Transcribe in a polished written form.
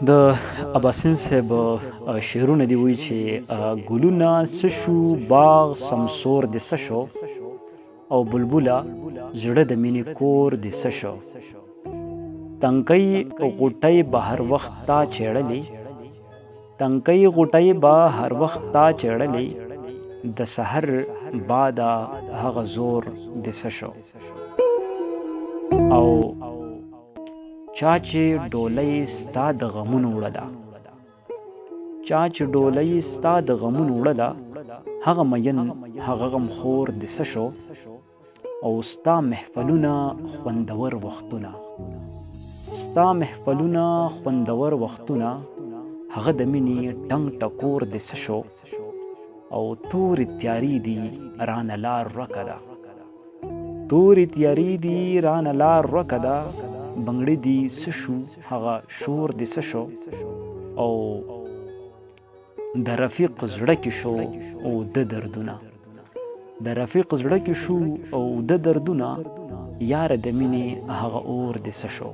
د اباسین صاحب شعرونه دی وی چې ګلونه څه شو، باغ سمسور دې څه شو، او بلبله زړه د مینې کور دې څه شو. تنکۍ غوټۍ به هر وخت تا چېړلې، تنکۍ غوټۍ به هر وخت تا چېړلې، د سحر باده هغه زور دې څه شو. او چا چې ډولۍ ستا د غمونو وړله، چا چې ډولۍ ستا د غمونو وړله، هغه مین هغه غمخور دې څه شو. او ستا محفلونه خوندور وختونه، ستا محفلونه خوندور وختونه، هغه د مینې ټنګ ټکور دې څه شو. او تورې تیارې دي رانه لار ورکه ده، تورې تیارې دي رانه لار ورکه ده، بنګړي دي څه شو، هغه شور دې څه شو. او د رفیق زړه کې شو او د دردونه، د رفیق زړه کې شو او د دردونه، یاره د مینې هغه اور دې څه شو.